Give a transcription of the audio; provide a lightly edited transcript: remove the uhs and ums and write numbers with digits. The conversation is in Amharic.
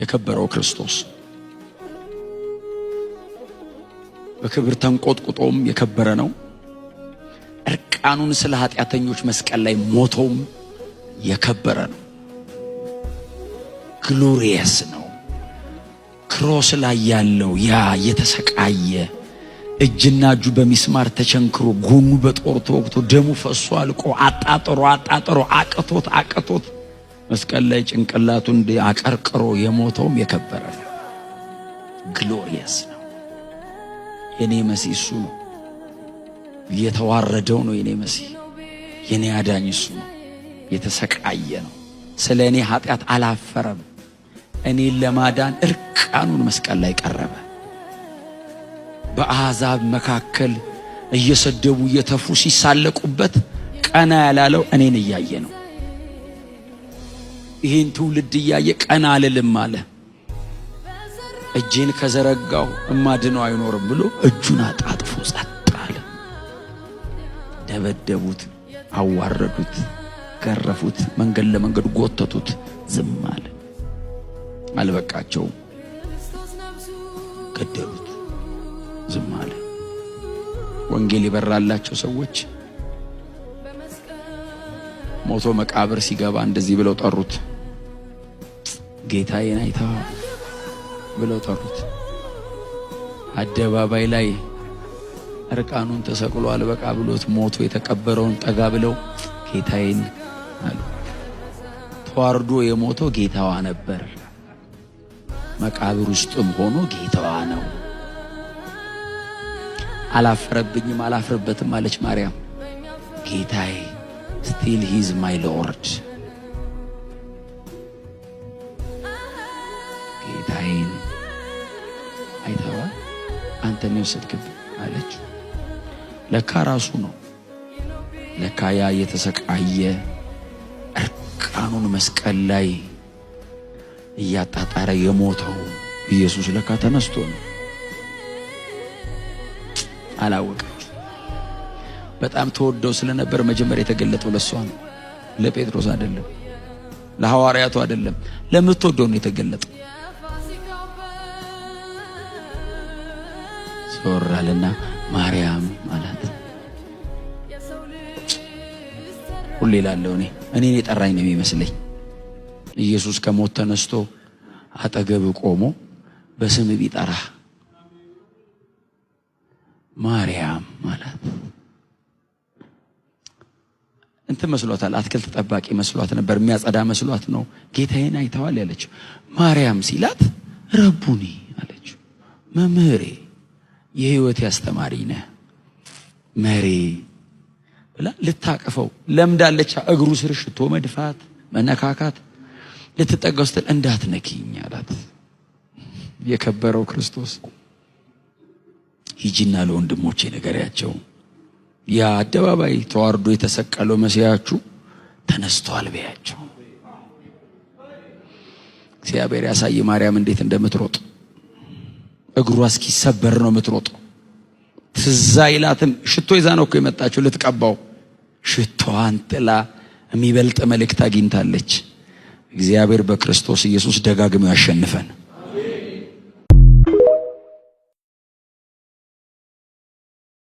የከበረው ክርስቶስ በክብር ተንቆጥቁጦም የከበረ ነው። እርቃኑን ስለ ኃጢአተኞች መስቀል ላይ ሞቶም የከበረ ነው። Glorious ነው። Cross ላይ ያለው ያ የተሰቃየ፣ እጅና እጁ በሚስማር ተቸንክሮ፣ ጎኑ በጦር ተወግቶ፣ ደሙ ፈሶ አልቆ፣ አጣጥሮ አጣጥሮ አቅቶት አቅቶት መስቀል ላይ ጭንቅላቱን አቀርቅሮ የሞተውም የከበረ ነው። Glorious ነው። የኔ መሲህ እሱ ነው። የተዋረደው ነው የኔ መሲህ። የኔ አዳኝ እሱ ነው። የተሰቃየ ነው። ስለ እኔ ኃጢአት አላፈረም። እኔን ለማዳን እርቃኑን መስቀል ላይ ቀረበ። በአሕዛብ መካከል እየሰደቡ፣ እየተፉ፣ ሲሳለቁበት ቀና ያላለው እኔን እያየ ነው። ይህን ትውልድ እያየ ቀና አልልም አለ። እጄን ከዘረጋው እማድነው አይኖርም ብሎ እጁን አጣጥፎ ጸጥ አለ። ደበደቡት፣ አዋረዱት፣ ገረፉት፣ መንገድ ለመንገድ ጎተቱት። ዝም አለ። አልበቃቸውም፣ ገደሉት። ዝም አለ። ወንጌል የበራላቸው ሰዎች ሞቶ መቃብር ሲገባ እንደዚህ ብለው ጠሩት። "ጌታዬን አይተኸዋል?" ብለው ጠሩት። አደባባይ ላይ እርቃኑን ተሰቅሎ አልበቃ ብሎት ሞቶ የተቀበረውን ጠጋ ብለው "ጌታዬን" አሉ። ተዋርዶ የሞተው ጌታዋ ነበር። መቃብር ውስጥም ሆኖ ጌታዋ ነው። "አላፈረብኝም፣ አላፍርበትም" አለች ማርያም። ጌታዬ still he's my Lord። "ጌታዬን አይተኸዋል? አንተ ነው የወሰድክብኝ" አለች። ለካ ራሱ ነው። ለካ ያ የተሰቃየ፣ እርቃኑን መስቀል ላይ እያጣጣረ የሞተው ኢየሱስ ለካ ተነስቶ ነው። አላወቀች። በጣም ተወደው ስለነበር መጀመሪያ የተገለጠው ለሷ ነው፣ ለጴጥሮስ አይደለም፣ ለሐዋርያቱ አይደለም፣ ለምትወደው ነው የተገለጠው። ዞር አለና "ማርያም" አላት። ሁሌ እላለሁ፣ እኔ እኔን የጠራኝ ነው የሚመስለኝ። ኢየሱስ ከሞት ተነስቶ አጠገብ ቆሞ በስም ቢጠራ "ማርያም" አላት። እንትን መስሏታል፣ አትክልት ጠባቂ መስሏት ነበር፣ የሚያጸዳ መስሏት ነው። "ጌታዬን አይተዋል" ያለችው። "ማርያም" ሲላት "ረቡኒ" አለችው። መምህሬ፣ የህይወት አስተማሪ ነህ፣ መሪ ብላ ልታቅፈው ለምዳለች። እግሩ ስር ሽቶ መድፋት፣ መነካካት፣ ልትጠጋው ስትል "እንዳትነኪኝ" አላት። የከበረው ክርስቶስ "ሂጂና ለወንድሞቼ ንገሪያቸው፣ ያ አደባባይ ተዋርዶ የተሰቀለው መሲያችሁ ተነስቷል በያቸው።" እግዚአብሔር ያሳይ ማርያም እንዴት እንደምትሮጥ። እግሯ እስኪሰበር ነው የምትሮጠው። ትዝ አይላትም። ሽቶ ይዛ ነው እኮ የመጣችው ልትቀባው። ሽቶዋን ጥላ የሚበልጥ መልእክት አግኝታለች። እግዚአብሔር በክርስቶስ ኢየሱስ ደጋግሞ ያሸንፈን።